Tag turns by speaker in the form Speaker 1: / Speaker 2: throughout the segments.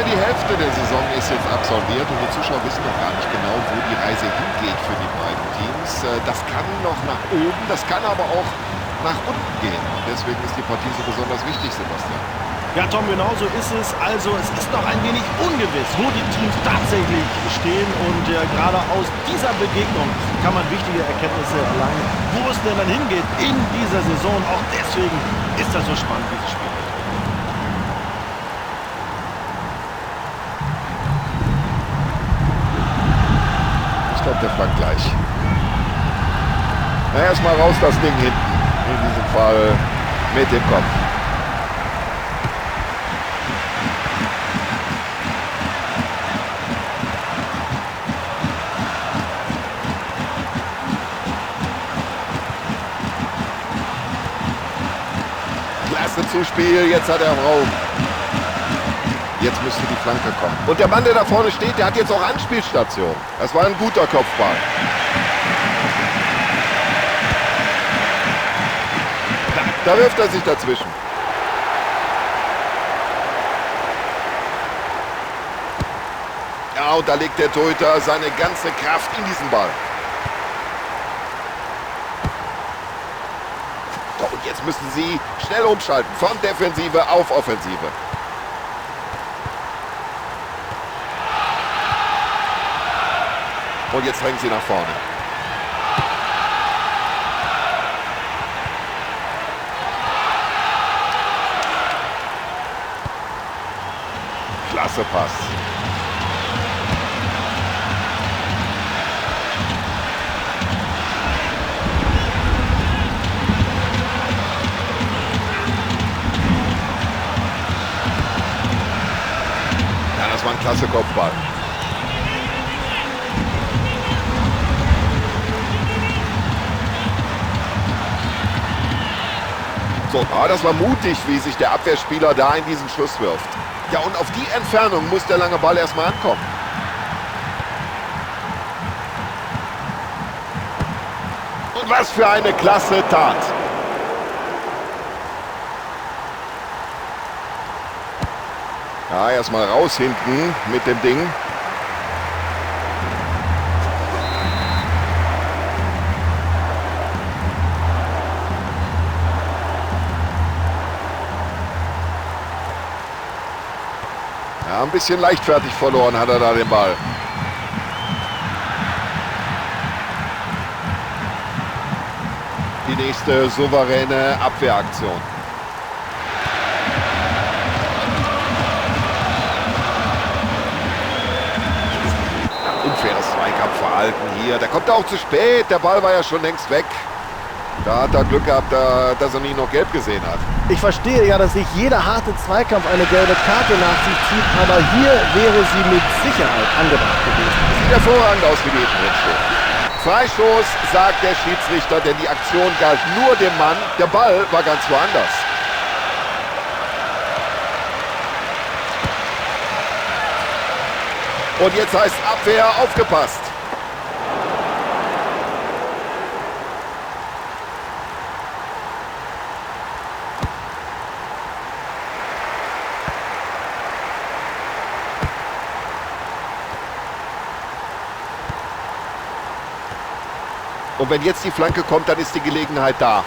Speaker 1: Ungefähr die Hälfte der Saison ist jetzt absolviert und die Zuschauer wissen noch gar nicht genau, wo die Reise hingeht für die beiden Teams. Das kann noch nach oben, das kann aber auch nach unten gehen. Und deswegen ist die Partie so besonders wichtig, Sebastian.
Speaker 2: Ja, Tom, genau so ist es. Also es ist noch ein wenig ungewiss, wo die Teams tatsächlich stehen. Und gerade aus dieser Begegnung kann man wichtige Erkenntnisse erlangen, wo es denn dann hingeht in dieser Saison. Und auch deswegen ist das so spannend, dieses Spiel.
Speaker 1: Ich glaube, der flankt gleich. Na, erstmal raus das Ding hinten. In diesem Fall mit dem Kopf. Klasse Zuspiel, jetzt hat er Raum. Jetzt müsste die Flanke kommen. Und der Mann, der da vorne steht, der hat jetzt auch Anspielstation. Das war ein guter Kopfball. Da wirft er sich dazwischen. Ja, und da legt der Torhüter seine ganze Kraft in diesen Ball. So, und jetzt müssen sie schnell umschalten. Von Defensive auf Offensive. Und jetzt drängen sie nach vorne. Klasse Pass. Ja, das war ein klasse Kopfball. So, das war mutig, wie sich der Abwehrspieler da in diesen Schuss wirft. Ja, und auf die Entfernung muss der lange Ball erstmal ankommen. Und was für eine klasse Tat. Ja, erstmal raus hinten mit dem Ding. Ja, ein bisschen leichtfertig verloren hat er da den Ball. Die nächste souveräne Abwehraktion. Unfaires Zweikampfverhalten hier. Der kommt auch zu spät. Der Ball war ja schon längst weg. Da hat er Glück gehabt, dass er nicht noch gelb gesehen hat.
Speaker 3: Ich verstehe ja, dass nicht jeder harte Zweikampf eine gelbe Karte nach sich zieht, aber hier wäre sie mit Sicherheit angebracht gewesen.
Speaker 1: Sieht hervorragend aus, wie die hinten drin steht. Freistoß, sagt der Schiedsrichter, denn die Aktion galt nur dem Mann. Der Ball war ganz woanders. Und jetzt heißt Abwehr, aufgepasst. Und wenn jetzt die Flanke kommt, dann ist die Gelegenheit da.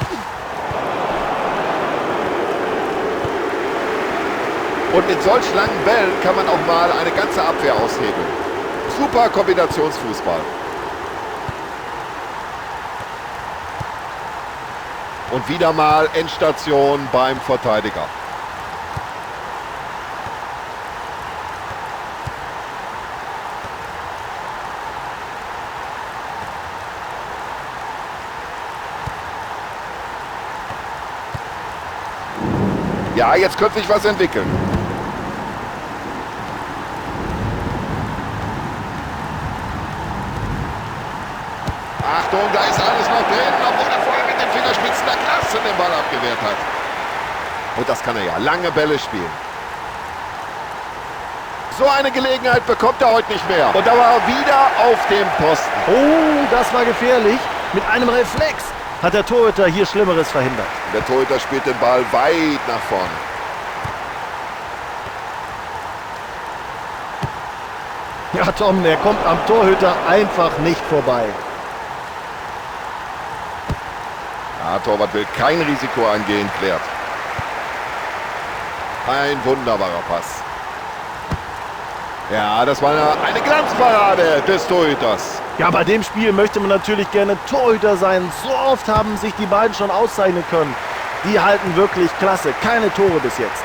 Speaker 1: Und mit solch langen Bällen kann man auch mal eine ganze Abwehr aushebeln. Super Kombinationsfußball. Und wieder mal Endstation beim Verteidiger. Ja, jetzt könnte sich was entwickeln. Achtung, da ist alles noch drin, obwohl er vorher mit den Fingerspitzen der Klasse den Ball abgewehrt hat. Und das kann er ja, lange Bälle spielen. So eine Gelegenheit bekommt er heute nicht mehr. Und da war er wieder auf dem Posten.
Speaker 3: Oh, das war gefährlich. Mit einem Reflex hat der Torhüter hier Schlimmeres verhindert.
Speaker 1: Der Torhüter spielt den Ball weit nach vorne.
Speaker 3: Ja, Tom, der kommt am Torhüter einfach nicht vorbei.
Speaker 1: Ja, Torwart will kein Risiko eingehen, klärt. Ein wunderbarer Pass. Ja, das war eine Glanzparade des Torhüters.
Speaker 2: Ja, bei dem Spiel möchte man natürlich gerne Torhüter sein. So oft haben sich die beiden schon auszeichnen können. Die halten wirklich klasse. Keine Tore bis jetzt.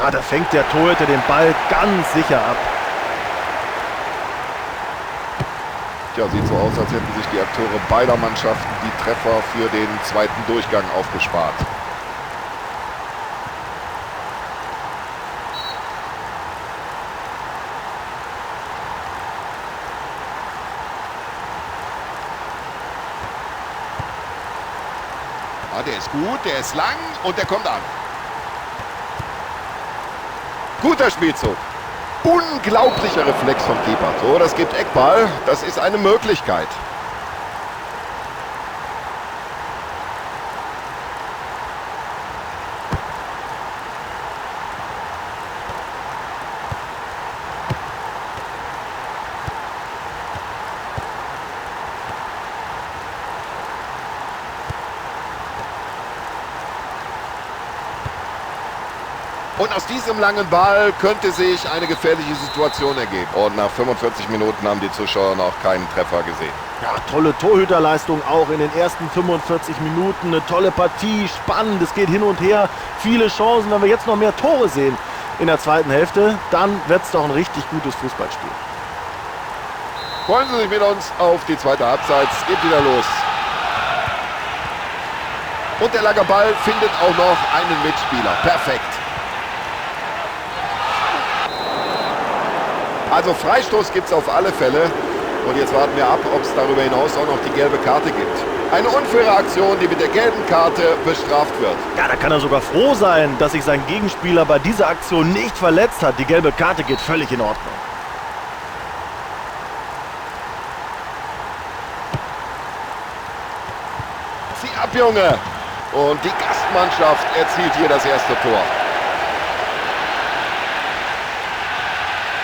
Speaker 2: Ja, da fängt der Torhüter den Ball ganz sicher ab.
Speaker 1: Tja, sieht so aus, als hätten sich die Akteure beider Mannschaften die Treffer für den zweiten Durchgang aufgespart. Ah, der ist gut, der ist lang und der kommt an. Guter Spielzug. Unglaublicher Reflex vom Keeper. So, das gibt Eckball. Das ist eine Möglichkeit. Und aus diesem langen Ball könnte sich eine gefährliche Situation ergeben. Und nach 45 Minuten haben die Zuschauer noch keinen Treffer gesehen.
Speaker 2: Ja, tolle Torhüterleistung auch in den ersten 45 Minuten. Eine tolle Partie, spannend, es geht hin und her. Viele Chancen, wenn wir jetzt noch mehr Tore sehen in der zweiten Hälfte, dann wird es doch ein richtig gutes Fußballspiel.
Speaker 1: Freuen Sie sich mit uns auf die zweite Halbzeit. Es geht wieder los. Und der lange Ball findet auch noch einen Mitspieler. Perfekt. Also Freistoß gibt es auf alle Fälle. Und jetzt warten wir ab, ob es darüber hinaus auch noch die gelbe Karte gibt. Eine unfaire Aktion, die mit der gelben Karte bestraft wird.
Speaker 2: Ja, da kann er sogar froh sein, dass sich sein Gegenspieler bei dieser Aktion nicht verletzt hat. Die gelbe Karte geht völlig in Ordnung.
Speaker 1: Zieh ab, Junge! Und die Gastmannschaft erzielt hier das erste Tor.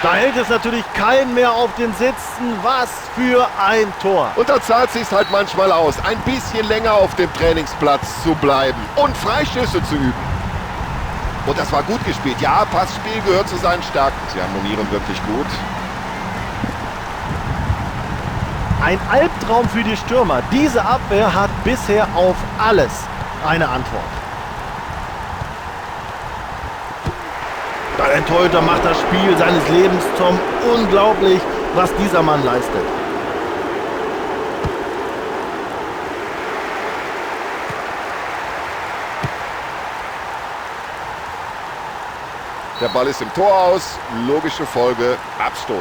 Speaker 2: Da hält es natürlich keinen mehr auf den Sitzen. Was für ein Tor.
Speaker 1: Und da zahlt sich's halt manchmal aus, ein bisschen länger auf dem Trainingsplatz zu bleiben und Freischüsse zu üben. Und das war gut gespielt. Ja, Passspiel gehört zu seinen Stärken. Sie harmonieren wirklich gut.
Speaker 2: Ein Albtraum für die Stürmer. Diese Abwehr hat bisher auf alles eine Antwort. Ein Torhüter macht das Spiel seines Lebens, Tom. Unglaublich, was dieser Mann leistet.
Speaker 1: Der Ball ist im Tor aus. Logische Folge, Abstoß.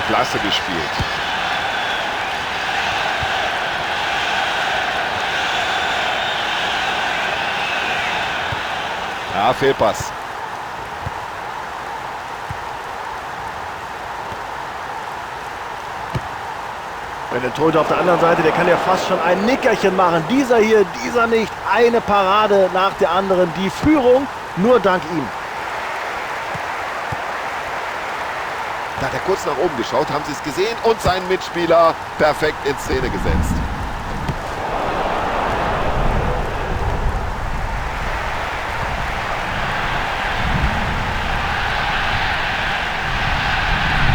Speaker 1: Klasse gespielt. Ja, Fehlpass.
Speaker 2: Wenn der Torhüter auf der anderen Seite, der kann ja fast schon ein Nickerchen machen. Dieser hier, dieser nicht. Eine Parade nach der anderen. Die Führung nur dank ihm.
Speaker 1: Da hat er kurz nach oben geschaut, haben Sie es gesehen und seinen Mitspieler perfekt in Szene gesetzt.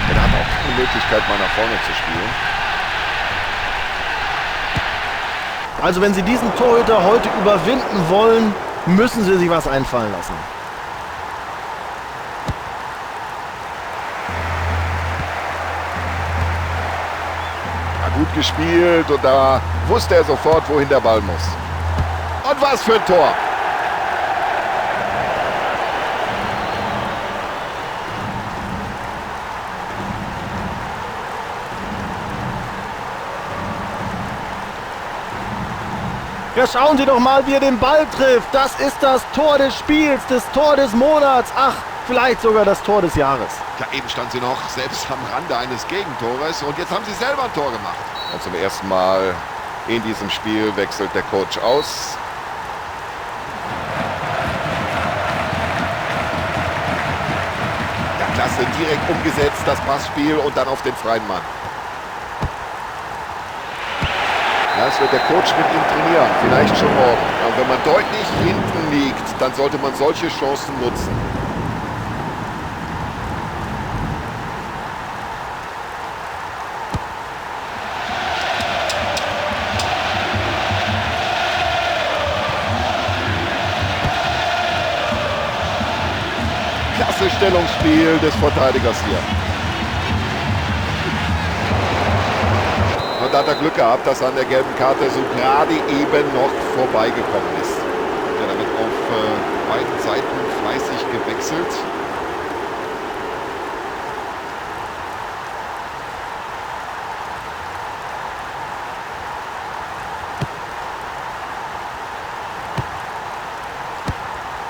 Speaker 1: Er hat auch keine Möglichkeit, mal nach vorne zu spielen.
Speaker 2: Also wenn Sie diesen Torhüter heute überwinden wollen, müssen Sie sich was einfallen lassen.
Speaker 1: Ja, gut gespielt und da wusste er sofort, wohin der Ball muss. Und was für ein Tor!
Speaker 2: Ja, schauen Sie doch mal, wie er den Ball trifft. Das ist das Tor des Spiels, das Tor des Monats. Ach, vielleicht sogar das Tor des Jahres.
Speaker 1: Ja, eben stand sie noch selbst am Rande eines Gegentores und jetzt haben sie selber ein Tor gemacht. Und zum ersten Mal in diesem Spiel wechselt der Coach aus. Ja, klasse, direkt umgesetzt, das Passspiel und dann auf den freien Mann. Das wird der Coach mit ihm trainieren, vielleicht schon morgen. Ja, und wenn man deutlich hinten liegt, dann sollte man solche Chancen nutzen. Klasse Stellungsspiel des Verteidigers hier. Und da hat er Glück gehabt, dass er an der gelben Karte so gerade eben noch vorbeigekommen ist. Ja, da wird auf beiden Seiten fleißig gewechselt.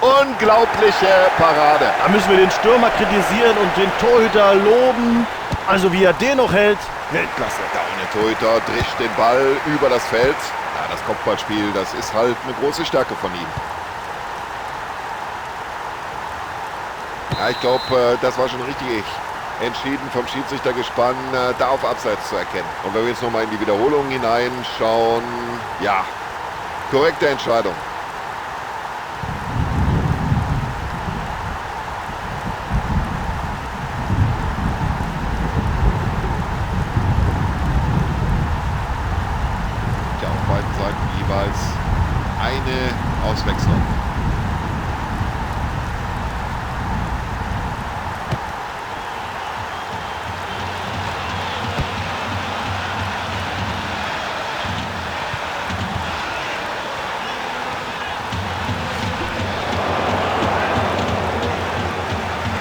Speaker 1: Unglaubliche Parade.
Speaker 2: Da müssen wir den Stürmer kritisieren und den Torhüter loben. Also wie er den noch hält, Weltklasse.
Speaker 1: Ja, und der Torhüter drischt den Ball über das Feld. Ja, das Kopfballspiel, das ist halt eine große Stärke von ihm. Ja, ich glaube, das war schon richtig entschieden vom Schiedsrichtergespann, da auf Abseits zu erkennen. Und wenn wir jetzt nochmal in die Wiederholung hineinschauen, ja, korrekte Entscheidung. Jeweils eine Auswechslung.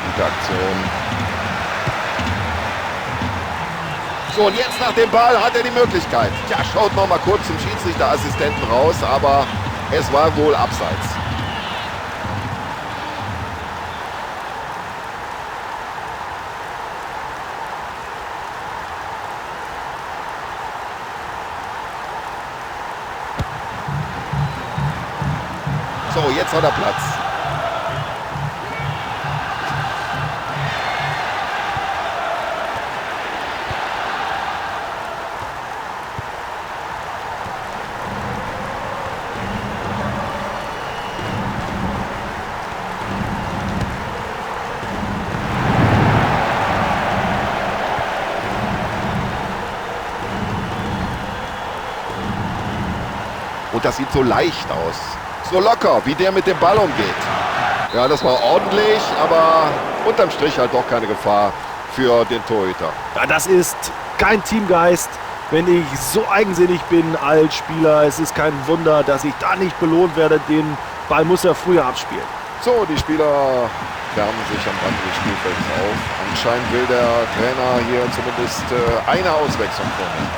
Speaker 1: Gute Aktion. So, und jetzt nach dem Ball hat er die Möglichkeit. Tja, schaut noch mal kurz zum Schiedsrichterassistenten raus, aber es war wohl abseits. So, jetzt hat er Platz. Und das sieht so leicht aus. So locker, wie der mit dem Ball umgeht. Ja, das war ordentlich, aber unterm Strich halt doch keine Gefahr für den Torhüter.
Speaker 2: Ja, das ist kein Teamgeist, wenn ich so eigensinnig bin als Spieler. Es ist kein Wunder, dass ich da nicht belohnt werde. Den Ball muss er früher abspielen.
Speaker 1: So, die Spieler wärmen sich am Rand des Spielfelds auf. Anscheinend will der Trainer hier zumindest eine Auswechslung vornehmen.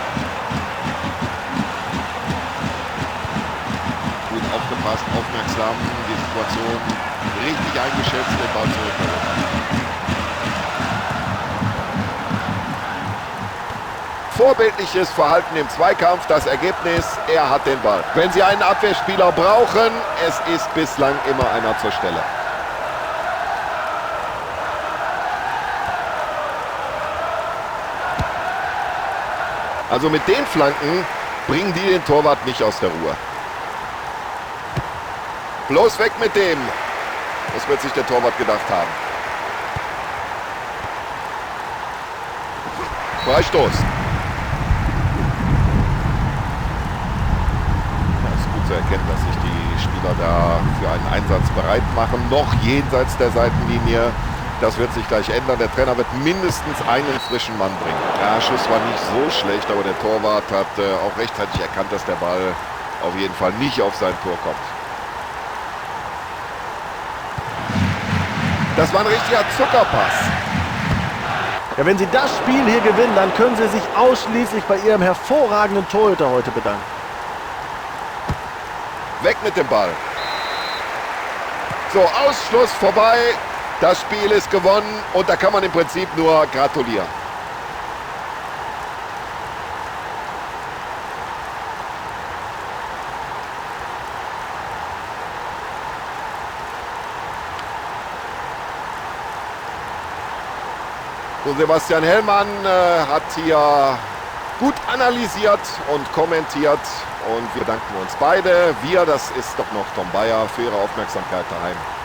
Speaker 1: Gut aufgepasst, aufmerksam, die Situation richtig eingeschätzt, den Ball zurückerobert. Vorbildliches Verhalten im Zweikampf, das Ergebnis, er hat den Ball. Wenn Sie einen Abwehrspieler brauchen, es ist bislang immer einer zur Stelle. Also mit den Flanken bringen die den Torwart nicht aus der Ruhe. Bloß weg mit dem. Das wird sich der Torwart gedacht haben. Freistoß. Das ist gut zu erkennen, dass sich die Spieler da für einen Einsatz bereit machen. Noch jenseits der Seitenlinie. Das wird sich gleich ändern. Der Trainer wird mindestens einen frischen Mann bringen. Ja, Schuss war nicht so schlecht, aber der Torwart hat auch rechtzeitig erkannt, dass der Ball auf jeden Fall nicht auf sein Tor kommt. Das war ein richtiger Zuckerpass.
Speaker 2: Ja, wenn Sie das Spiel hier gewinnen, dann können Sie sich ausschließlich bei Ihrem hervorragenden Torhüter heute bedanken.
Speaker 1: Weg mit dem Ball. So, Ausschluss vorbei. Das Spiel ist gewonnen und da kann man im Prinzip nur gratulieren. So, Sebastian Hellmann hat hier gut analysiert und kommentiert und wir danken uns beide. Wir, das ist doch noch Tom Bayer, für Ihre Aufmerksamkeit daheim.